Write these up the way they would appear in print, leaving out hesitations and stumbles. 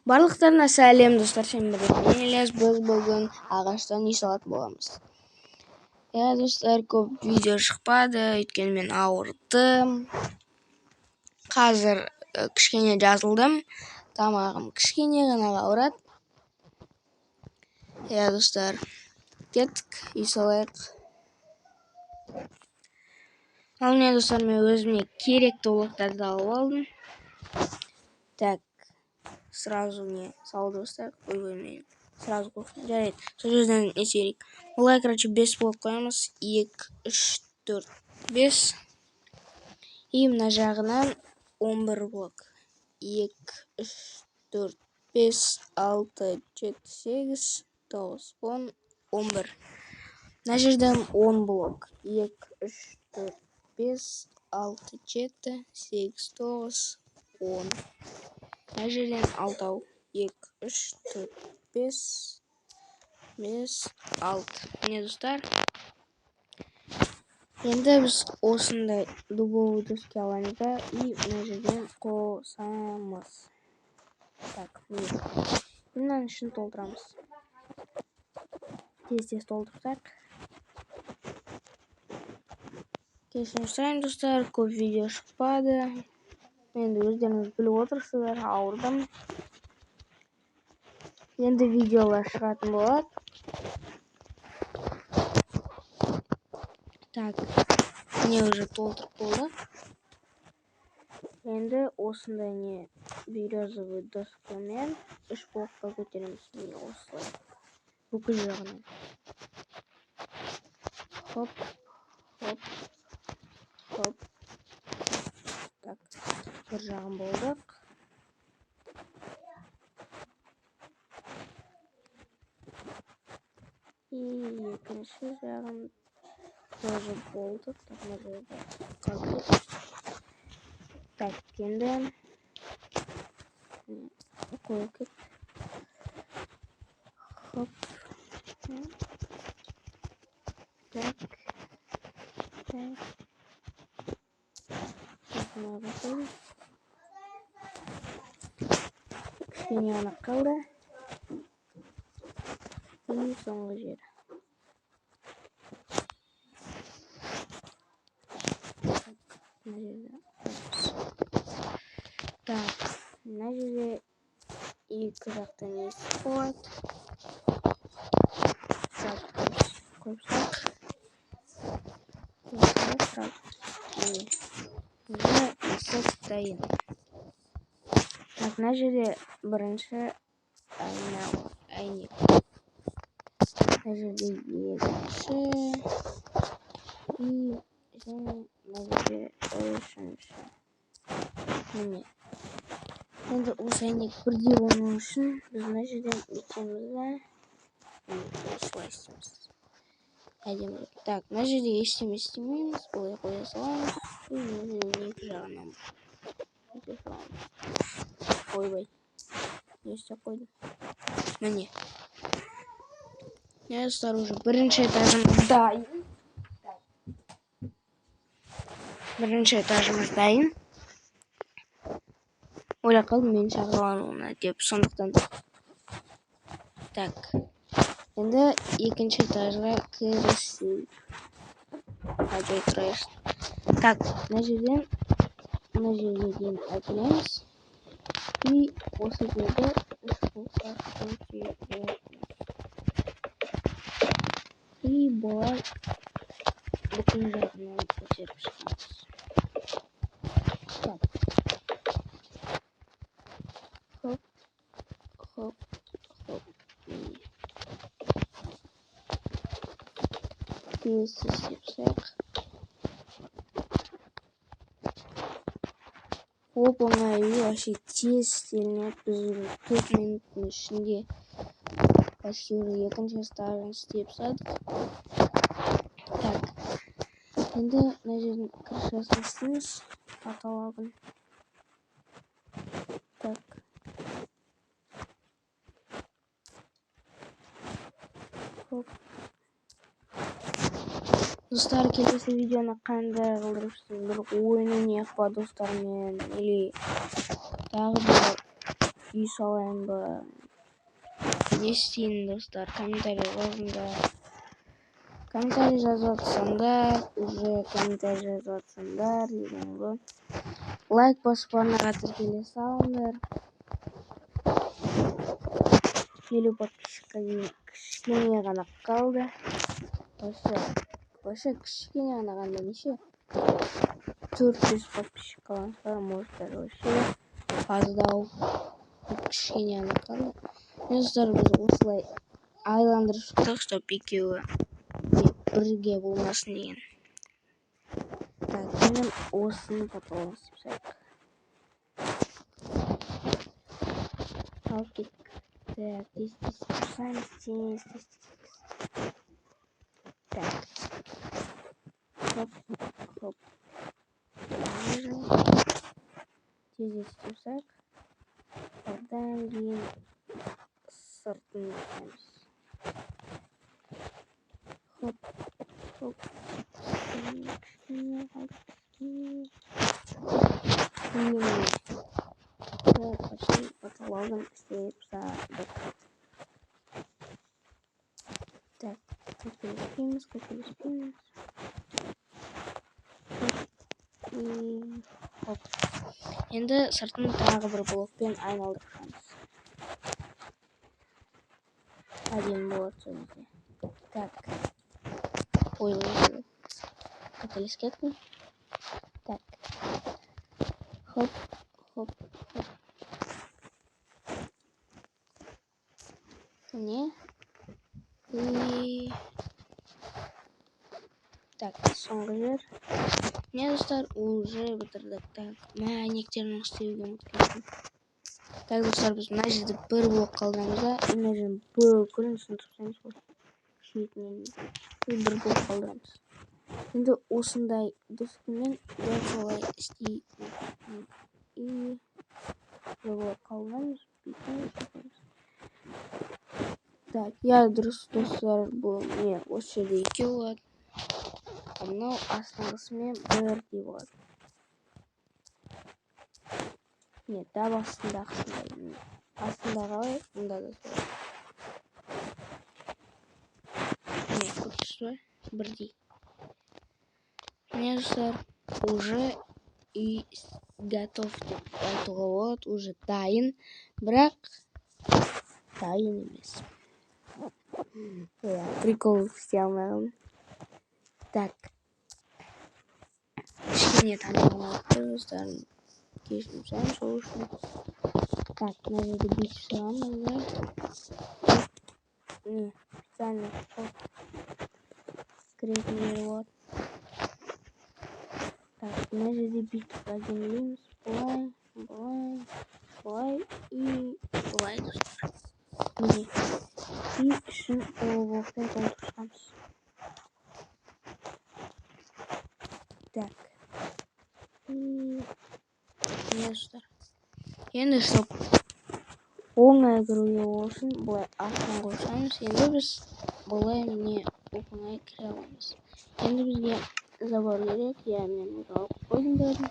Барлықтарына сәлем, достар! Сен бірге мен, Ильяс. Біз бүгін ағаштан үй салатын боламыз. Иә, достар, көп видео шықпады, өйткені мен ауырдым. Қазір кішкене жазылдым, тамағым кішкене ғана ауырады. Иә, достар, кеттік, үй салайық. Ал міне, достар, мен өзіме керекті блоктарды алып алдым. Так, сразу не салды, достар. Ойбай, мен сразу қойып, жарайды, сол жерден не істейік. Олай, короче, бес блок қоямыз: екі, үш, төрт, бес. И мына жағынан 11 блок: екі, үш, төрт, бес, алты, жеті, сегіз, тоғыз, 10, 11. Мына жерден 10 блок: екі, үш, төрт, бес, алты, жеті, сегіз, тоғыз, 10. Мына жерден алтау: екі, үш, төрт, бес, бес, алты. Міне, достар, енді біз осындай дубовый доски аламыз да, и мына жерден қосамыз. Так, міне, мынаның ішін толтырамыз. Тез тез толтырсақ. Кешірім сұраймын, достар, көп видео шықпады. Енді өздеріңіз біліп отырсыздар, ауырдым. Енді видеолар шығатын болады. Так, міне, уже толтырып болды. Енді осындай не, березовый доскамен үш блокқа көтереміз. Міне, осылай бүкіл жағынан. Хоп, хоп, хоп. Так, бір жағын болдық. И екінші жағын тоже болдық. Так, мына жерде қалды. Так, енді қойып кет. Хоп. Так, так. Мына қойдым. Кішкене ғана қалды. И соңғы жері. Мына жерде қоямыз. Так, мына жерде екі жақтан есік болады. Сразу қойып тастайық. Осылай сразу. Міне, уже есік дайын. Так, мына жерде бірінші айна, әйнек. Мына жерде екінші и және мына жерде үшінші. Міне, енді осы әйнек бірдей болу үшін біз мына жерден бүйтеміз да, осылай істейміз әдемі. Так, мына жерде ештеме істемейміз, былай қоя саламыз. И мына жерден екі жағынан өте саламыз. Ойбай, не істеп қойдым? Міне. Міне, достар, уже бірінші этажымыз дайын. Бірінші этажымыз дайын. Ойлап қалдым, мені шақырған оны деп, сондықтан. Так, енді екінші этажға кірісейік. Жай тұрайық. Так, мына жерден мына жерге дейін әкелеміз. И осы жерде үш блокқа көтереміз. И былай бүкіл жағынан көтеріп шығамыз. Так, хоп, хоп, хоп. Міне, тез тез істеп тастайық. Оп оңай үй, вообще тез істелінеді. Біз уже 4 минуттың ішінде почти уже екінші этажын істеп тастадық. Так, енді мына жердің крышасын істейміз, потологын. Так, хоп. Достар, келесі видеоны қандай қылдырып? Бір ойын ойнайық па достармен или тағы бір Үй салайын ба? Не істейін, достар? Комментарий жазыңдар. Комментарий жазып жатсаңдар, уже комментарий жазып жатсаңдар деген ғой. Лайк басып, арнаға тіркеле салыңдар. 50 подписчикқа дейін кішкене ғана қалды. Вообще кішкене ғана қалды. Неше? 400 подписчик қалған шығар, может, даже вообще аздау. Кішкене ғана қалды. Достар, біз осылай айландырып шықтық, чтоб екеуі бірге болмасын деген. Так, енді осыны потолок істеп тастайық. Алып кеттік. Так, тез тез тастаймыз, тез тез тез. Так. Хоп, хоп. Тез тез тастайық. Одан кейін сыртын жасаймыз. Хоп, хоп. Кішкене қалды, кішкене. Почти потологын істеп тастадық. Так, қателеспейміз, қателеспейміз. И хоп. Енді сыртын тағы бір блокпен айналдырып шығамыз. Әдемі болады сол кезде. Так. Ой, ой, ой. Қателесіп кеттім. Так. Хоп, хоп, хоп. Міне. И так, соңғы жер. Міне, достар, уже бітірдік. Так, мә, әйнектерін істеуге ұмытып кеттім. Так, достар, біз мына жерде бір блок қалдырамыз да, мына жердің бүкілін сындырып тастаймыз ғой. Шетінен бір блок қалдырамыз. Енді осындай доскамен дәл солай істейміз. И бір блок қалдырамыз, бүйтеміз, бүйтеміз. Так, иә, дұрыс, достар, бұл не, осы жерде екеу болады. А мынау астыңғысымен бірдей болады. Не, дәл астындағысындай. Астында қалай, мұнда да солай. Не, көрдіңіз бе? Бірдей. Міне, достар, уже үй готов деп айтуға болады, уже дайын, бірақ дайын емес. Иә, прикол істей алмай қалдым. Так. Кішкене тамағым ауырып тұр, достар. Кешірім сұраймын сол үшін. Так, мына жерде бүйтіп саламыз да. Не, специально кіретін жері болады. Так, мына жерде бүйтіп әдемілейміз. Былай, былай, былай и былай, достар. Міне. И ішін блокпен толтырып шығамыз. Так. И міне, достар. Енді чтоб оңай кіруге болсын, былай артынан қойсамыз. Енді біз былай міне оп-оңай кіре аламыз. Енді бізге забор керек. Иә, мен уже алып қойдым бәрін.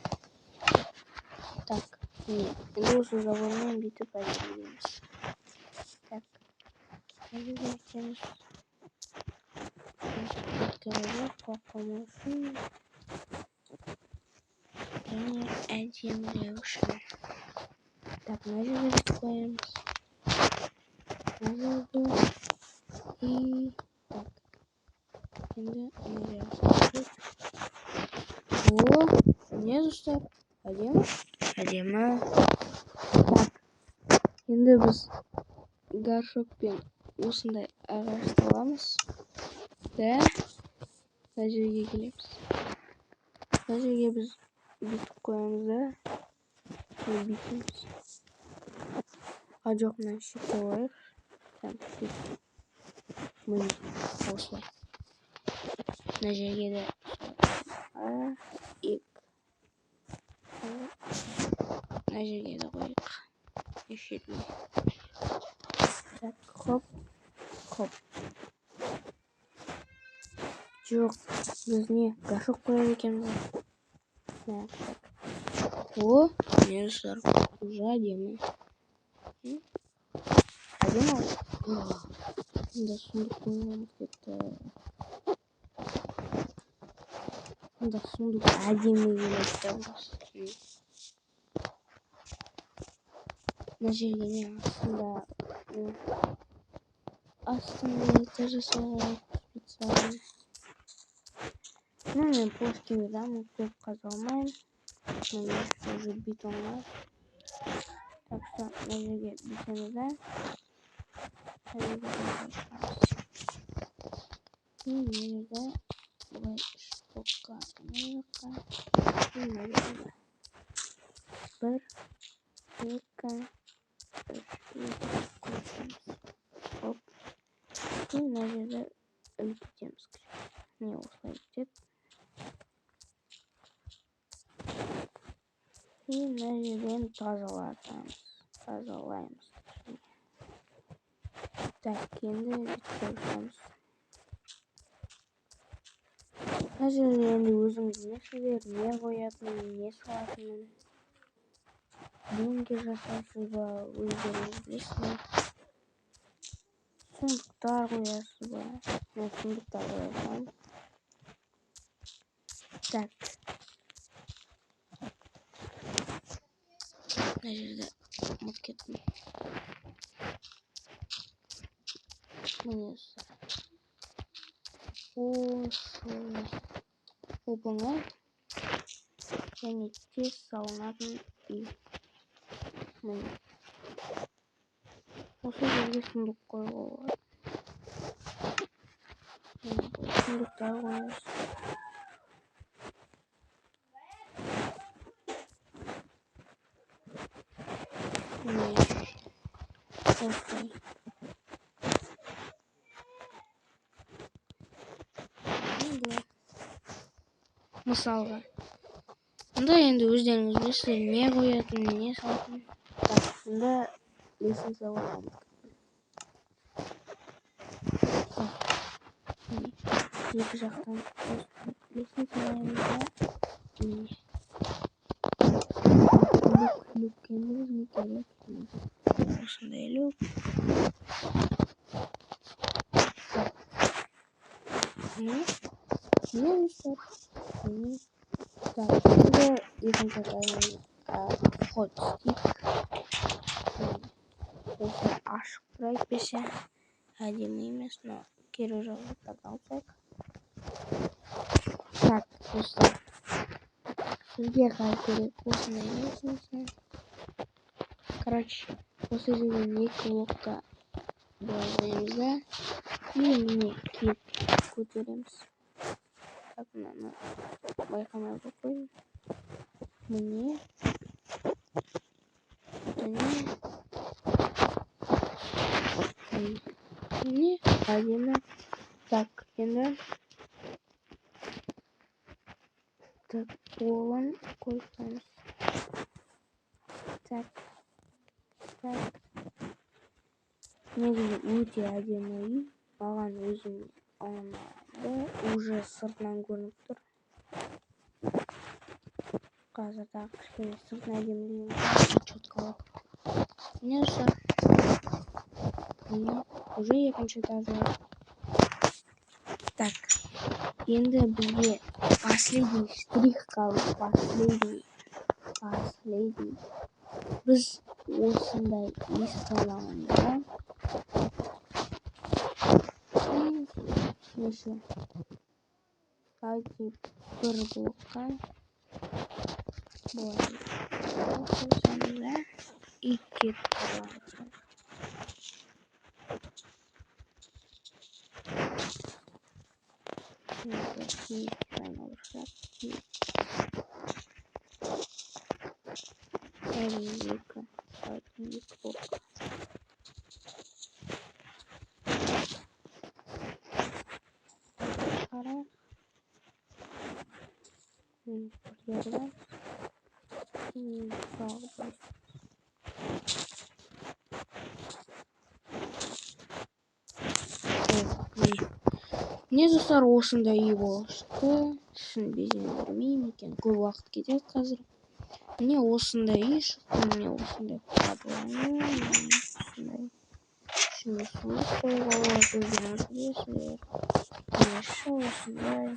Так, міне. Енді осы забормен бүйтіп әдемілейміз. Так. Мына жерге бүйтеміз. Құлап қалмау үшін және әдемілеу үшін. Так, мына жерге бүйтіп қоямыз. Мына жерге. И так. Енді мына жерге. О, міне, достар, әдемі. Әдемі. Так. Енді біз горшокпен осындай ағашты аламыз. Да. Мына жерге келеміз. Мына жерге біз бүйтіп қоямыз да. Бүйтеміз. А, жоқ, мына шетке қояйық. Там, бүйтіп. Міне, осылай. Мына жерге де екі. Мына жерге де қояйық. Шетіне. Так, хоп, хоп. Жоқ, біз не, горшок қояды екенбіз ғой. Так, так. О, міне, достар, уже әдемі. Әдемі ғой. Мында сундук қоюға ұмытып кетті. Мында сундук әдемі келеді. Мына жерге не астында астында это жасауға специально. Ну, мен плоский дамын, көп қаза алмаймын. Міне уже бетон бар. Так что мына жерге бүйтеміз да. Мына жерге и мына жерде былай үш блокқа мына жаққа и мына жерге. 1, 2, 3 қойып. Оп. И мына жерде үлкейтеміз. Міне осылай кетеді. И мына жерден тазалатамыз. Тазалаймыз. Так, енді бүйтіп қойып. Мына жерде енді өзіңіз білесіздер, не қоятынын, не салатынын. Бункер жасайсыз ба, өздеріңіз білесіздер. Сундуктар қоясыз ба? Мен сундуктар қоя саламын. Так. Мына жерде ұмытып кеттім. Міне осылай оп-оңай және тез салынатын үй. Міне осы жерге сундук қоюға болады. Сундуктар қоясыз. Міне осылай. Мысалға. Мұнда енді өздеріңіз білесіздер, не қоятынын, не салатынын. Так, мұнда лестница қоямыз. Екі жақтан лестница қоямыз да. Міне. Люк, люк енді бізге керек. Осындай люк. Міне. Міне достар. Міне. Так, енді екінші этажын вход істейік. Осылай ашық тұр әйтпесе. Әдемі емес, но керек жоқ заттарды алсақ. Так, достар. Бізге қазір керек осындай лестница. Короче, осы жерден екі блокқа былай қоямыз да. И міне киіп көтереміз. Так, мынаны байқамай қойып қойдым. Міне. Және міне әдемі. Так, енді так, полын қойып қоямыз. Так, так. Негізі өте әдемі үй. Маған өзім ұнады. Уже сыртынан көрініп тұр. Қазір тағы кішкене сыртын әдемілеймін. Четкалап. Міне достар. Міне уже екінші этажы. Так, енді бізге последний штрих қалды. Последний. Последний. Біз осындай лист аламыз да. Неше? Давайте бір блокқа былай қойсамыз да и кетіп қаламыз. Екі, екі блок. Шығарайық. Бірге тағы бір. Міне достар, осындай үй болып шықты. Ішін безендірмеймін екен, көп уақыт кетеді қазір. Міне осындай үй шықты, міне осындай проблема. Сундук қоюға болады, өздеріңіз білесіздер. Еще осындай,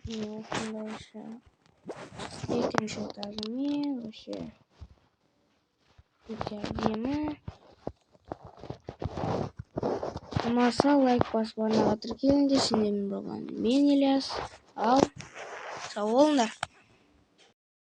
міне, осындайша екінші этажымен вообще өте әдемі. Ұнаса, лайк басып, арнаға тіркеліңдер. Сендермен болған мен, Ильяс. Ал сау болыңдар.